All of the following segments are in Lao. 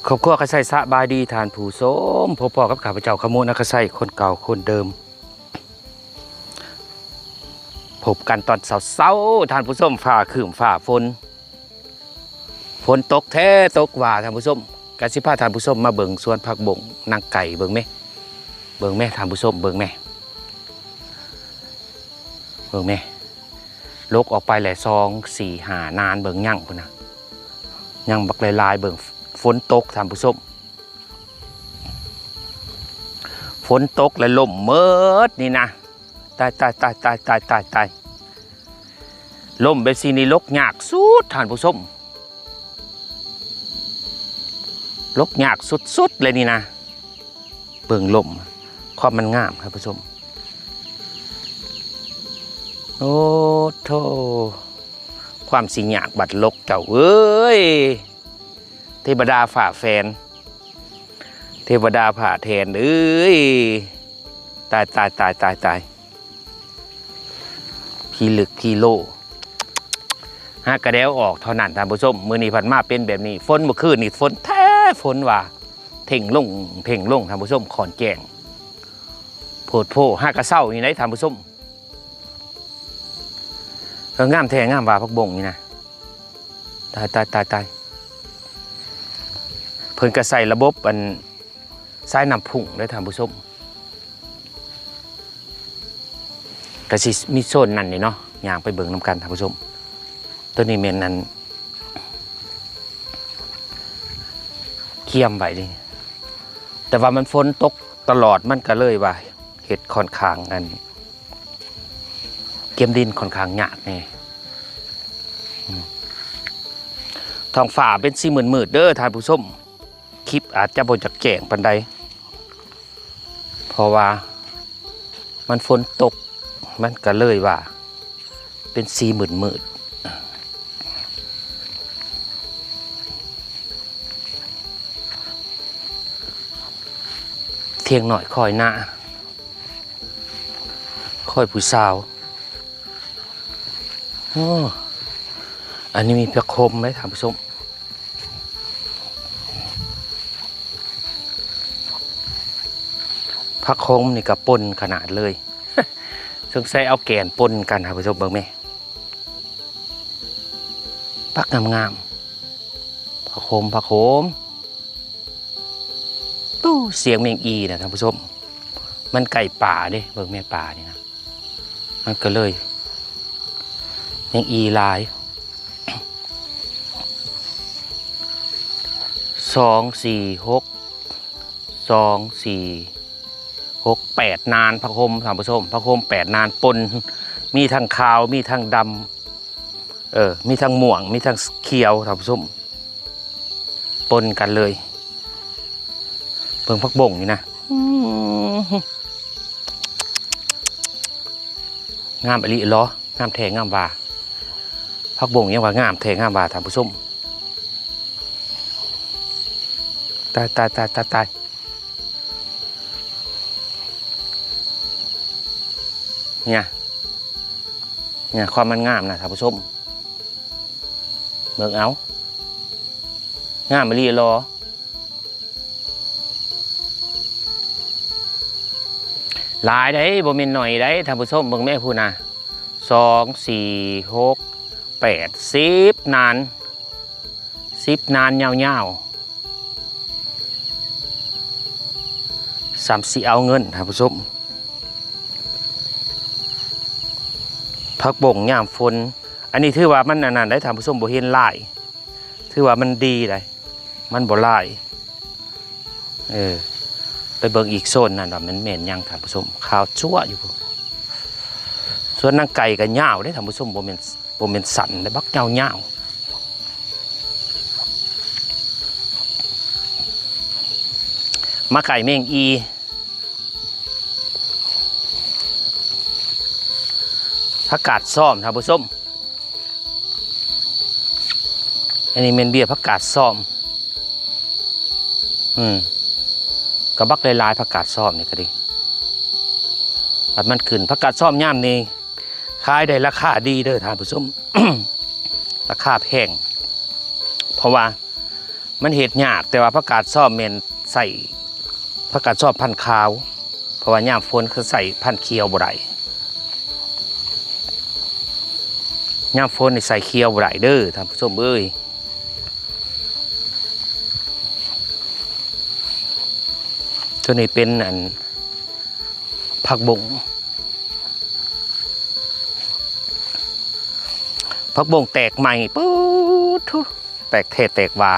ຄອບຄົວກະໄຊ ສະບາຍດີທ່ານຜູ້ຊົມ, ພົບພໍ້ກັບຂ້າພະເຈົ້າ ຂະໂມນ ອາກະໄຊ ຄົນເກົ່າຄົນເດີມ. ພົບກັນຕອນເຊົ້າໆ ທ່ານຜູ້ຊົມ, ຟ້າຄຶ້ມຟ້າຝົນ, ຝົນຕົກແທ້ຕົກວ່າທ່ານຜູ້ຊົມ. ກະຊິພາທ່ານຜູ້ຊົມມາເບິ່ງສວນຜັກບົ້ງນາງໄກ່ ເບິ່ງແມ, ເບິ່ງແມທ່ານຜູ້ຊົມ, ເບິ່ງແມ, ເບິ່ງແມ. ຫຼົກອອກໄປແຫຼະ ສອງ ສີ່ ຫ້າ ນານ ເບິ່ງຍັງພຸ້ນນະ, ຍັງບັກຫຼາຍໆ ເບິ່ງ ຝົນຕົກທ່ານຜູ້ຊົມ, ຝົນຕົກແລ້ວລົ້ມເໝິດນີ້ນະ. ຕາຍ ຕາຍ ຕາຍ ຕາຍ ລົ້ມແບບຊີ້ນີ້ຫຼົກຍາກສຸດທ່ານຜູ້ຊົມ, ຫຼົກຍາກສຸດໆ ເລີຍນີ້ນະ. ເບິ່ງລົ້ມ ຄວາມມັນງາມທ່ານຜູ້ຊົມ. ໂອ້ໂທ້ ຄວາມຊິຍາກບັດຫຼົກເຈົ້າເອີຍ, ເທວະດາຟ້າແຝນ, ເທວະດາຟ້າແຖນເອີຍ. ຕາຍ ຕາຍ ຕາຍ ຕາຍ ຕາຍ. ຂີ້ລຶກຂີ້ໂລ ຫາກະແດວອອກເທົ່ານັ້ນທ່ານຜູ້ຊົມ. ມື້ນີ້ພັດມາເປັນແບບນີ້, ຝົນເມື່ອຄືນນີ້ຝົນແທ້ ຝົນວ່າເທັງລົງ ເທັງລົງທ່ານຜູ້ຊົມ, ຄ້ອນແຈ້ງ ໂພດໂພ. ຫາກະເຊົ້ານີ້ໄດ໋ທ່ານຜູ້ຊົມ. ເອີ ງາມແທ້ງາມວ່າ ຜັກບົ້ງນີ້ນະ. ຕາຍ ຕາຍ ຕາຍ ຕາຍ. ເພິ່ນກະໃສ່ລະບົບອັນ ສາຍນ້ຳພຸ້ງເດີທ່ານຜູ້ຊົມ. ກະຊິມີໂຊນນັ້ນນີ້ເນາະ, ຍ່າງໄປເບິ່ງນຳກັນທ່ານຜູ້ຊົມ. ໂຕນີ້ແມ່ນອັນ ກຽມໄວ້ນີ້, ແຕ່ວ່າມັນຝົນຕົກຕະຫຼອດ ມັນກະເລີຍວ່າເຮັດຂ້ອນຂ້າງອັນ ກຽມດິນຂ້ອນຂ້າງຍາກແດ່. ອືມ ທ້ອງຟ້າເປັນສີມືດໆ ເດີທ່ານຜູ້ຊົມ. ຄລິບອາດຈະບໍ່ຢາກແຈ້ງປານໃດ ເພາະວ່າມັນຝົນຕົກ ມັນກະເລີຍວ່າເປັນສີມືດໆ. ທຽງນ້ອຍຄອຍນາ ຄອຍຜູ້ສາວ. ໂອ້ ອັນນີ້ມີຜັກໂຂມເດ້ທ່ານຜູ້ຊົມ. ຜັກໂຂມນີ້ກະປົ່ນຂະໜາດເລີຍ, ສົງໄສເອົາແກ່ນປົ່ນກັນທ່ານຜູ້ຊົມ. ເບິ່ງແມ້ ຜັກງາມໆ ຜັກໂຂມ ຜັກໂຂມ. ຕູ້ ສຽງແມງອີ່ນະທ່ານຜູ້ຊົມ, ມັນໃກ້ປ່າເດ້. ເບິ່ງແມ້ ປ່ານີ້ນະ ມັນກະເລີຍ ແມງອີ່ຫຼາຍ. ສອງ ສີ່ ຫົກ ສອງ ສີ່ ຫົກ ແປດນານ ຜັກໂຂມທ່ານຜູ້ຊົມ, ຜັກໂຂມແປດນານປົນ, ມີທັງຂາວ ມີທັງດຳ. ເອີ ມີທັງມ່ວງ ມີທັງຂຽວທ່ານຜູ້ຊົມ ປົນກັນເລີຍ. ເບິ່ງຜັກບົ້ງນີ້ນະ ອືມ ງາມອີ່ຫຼີເນາະ, ງາມແທ້ງາມວ່າ. ຜັກບົ້ງຍັງວ່າງາມແທ້ງາມວ່າທ່ານຜູ້ຊົມ. ຕາຍ ຕາຍ ຕາຍ ຕາຍ ຕາຍ. ເນຍ ເນຍ ຄວາມມັນງາມນະທ່ານຜູ້ຊົມ, ເບິ່ງເອົາ ງາມອີ່ຫຼີເນາະ, ຫຼາຍເດ້ ບໍ່ແມ່ນໜ້ອຍເດ້ທ່ານຜູ້ຊົມ. ເບິ່ງແມ້ພຸ້ນນະ ສອງ ສີ່ ຫົກ ແປດ ສິບ ນານ ສິບ ນານຍາວໆ. ສ່ຳຊິເອົາເງິນທ່ານຜູ້ຊົມ. ຜັກບົ້ງຍາມຝົນ ອັນນີ້ຖືວ່າມັນອັນນັ້ນໄດ໋ທ່ານຜູ້ຊົມ, ບໍ່ເຫັນລາຍ ຖືວ່າມັນດີໄດ໋, ມັນບໍ່ລາຍ. ເອີ ໄປເບິ່ງອີກໂຊນນັ້ນວ່າມັນແມ່ນຫຍັງທ່ານຜູ້ຊົມ, ຂາວຈັ້ວຢູ່ພຸ້ນ. ສວນນາງໄກ່ກໍຍາວເດ້ທ່ານຜູ້ຊົມ, ບໍ່ແມ່ນ ບໍ່ແມ່ນສັ້ນເດ້, ບັກຍາວໆ. ມາໄກ່ແມງອີ່ ຜັກກາດຊອມທ່ານຜູ້ຊົມ. ອັນນີ້ແມ່ນເບ້ຍຜັກກາດຊອມ. ອືມ ກະບັກຫຼາຍໆ ຜັກກາດຊອມນີ້ກະດີ, ບັດມັນຂຶ້ນ ຜັກກາດຊອມຍາມນີ້ ຂາຍໄດ້ລາຄາດີເດີທ່ານຜູ້ຊົມ, ລາຄາແພງ ເພາະວ່າ ມັນເຮັດຍາກ ແຕ່ວ່າຜັກກາດຊອມແມ່ນໃຊ້ຜັກກາດຊອມພັນຂາວ ເພາະວ່າຍາມຝົນເຂົາໃຊ້ພັນຂຽວບໍ່ໄດ້ ຍາມຝົນນີ້ໃສ່ຂຽວບໍ່ໄດ້ເດີທ່ານຜູ້ຊົມເອີຍ. ໂຕນີ້ເປັນອັນ ຜັກບົ້ງ ຜັກບົ້ງແຕກໃໝ່ ປາດໂທ້ ແຕກແທ້ແຕກວ່າ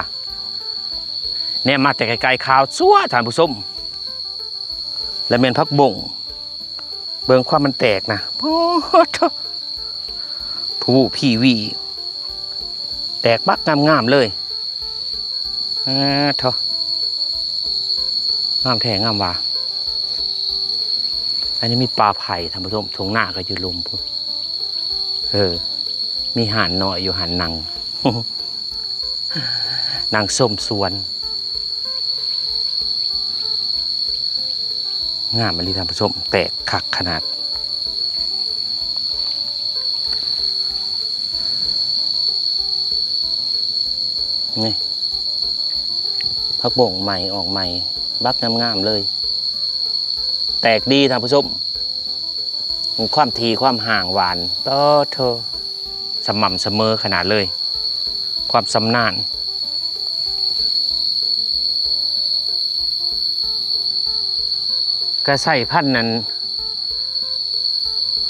ແນມມາແຕ່ໄກໆຂາວຊົ່ວທ່ານຜູ້ຊົມ ແລະແມ່ນຜັກບົ້ງ ເບິ່ງຄວາມມັນແຕກນະ ປາດໂທ້ ພູວີວີ ແຕກບັກງາມໆເລີຍ. ເອີ ໂທ້ ງາມແທ້ງາມວ່າ. ອັນນີ້ມີປ່າໄຜ່ທ່ານຜູ້ຊົມ ທົ່ງນາກໍຢູ່ລຸ່ມພຸ້ນ ເອີ ມີຮ້ານນ້ອຍຢູ່ຫັ້ນ ນັ່ງ ນັ່ງຊົມສວນ ງາມອີ່ຫຼີທ່ານຜູ້ຊົມ ແຕກຄັກຂະໜາດ. ນີ້ ຜັກບົ້ງໃໝ່ອອກໃໝ່ ບັກງາມໆເລີຍ ແຕກດີທ່ານຜູ້ຊົມ ຄວາມຖີ່ຄວາມຫ່າງຫວານ ປາດໂທ້ ສະໝ່ຳສະເໝີຂະໜາດເລີຍ ຄວາມຊຳນານ ກະໃຊ້ພັນນັ້ນ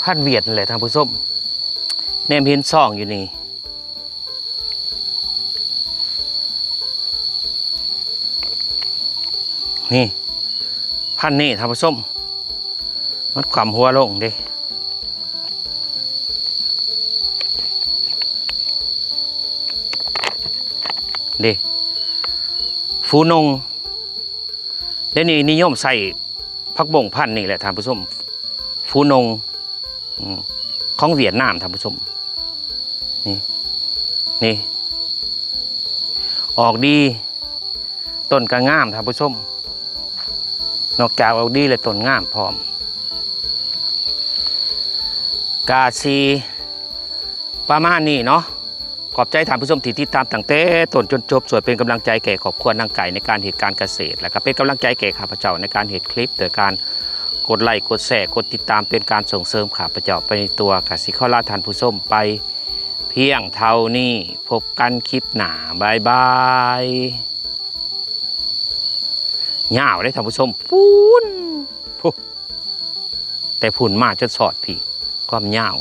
ພັນຫວຽດນັ້ນແຫຼະທ່ານຜູ້ຊົມ ແນມເຫັນຊອງຢູ່ນີ້ ນີ້ ພັນນີ້ທ່ານຜູ້ຊົມ ມັນຂວ້ຳຫົວລົງເດ້ ເດ້ ຟູນົງ ດຽວນີ້ນິຍົມໃຊ້ຜັກບົ້ງພັນນີ້ແຫຼະທ່ານຜູ້ຊົມ ຟູນົງ ອືມ ຂອງຫວຽດນາມທ່ານຜູ້ຊົມ ນີ້ ນີ້ ອອກດີ ຕົ້ນກໍງາມທ່ານຜູ້ຊົມ ນອກຈາກອອກດີແລ້ວຕົ້ນງາມພ້ອມ ກະຊິປະມານນີ້ເນາະ. ຂອບໃຈທ່ານຜູ້ຊົມທີ່ຕິດຕາມຕັ້ງແຕ່ຕົ້ນຈົນຈົບ ຊ່ວຍເປັນກຳລັງໃຈແກ່ຄອບຄົວນາງໄກ່ໃນການເຮັດການກະເສດ ແລະກໍເປັນກຳລັງໃຈແກ່ຂ້າພະເຈົ້າໃນການເຮັດຄລິບ ໂດຍການກົດໄລ ກົດແຊ ກົດຕິດຕາມ ເປັນການສົ່ງເສີມຂ້າພະເຈົ້າໄປໃນຕົວ. ກະຊິຂໍລາທ່ານຜູ້ຊົມໄປພຽງເທົ່ານີ້ ພົບກັນຄລິບໜ້າ ບາຍບາຍ. ຍາວເດ້ທ່ານຜູ້ຊົມ ພຸ້ນ ພຸ້ນ ແຕ່ພຸ້ນມາຈົນຊອດພີ້ ຄວາມຍາວ.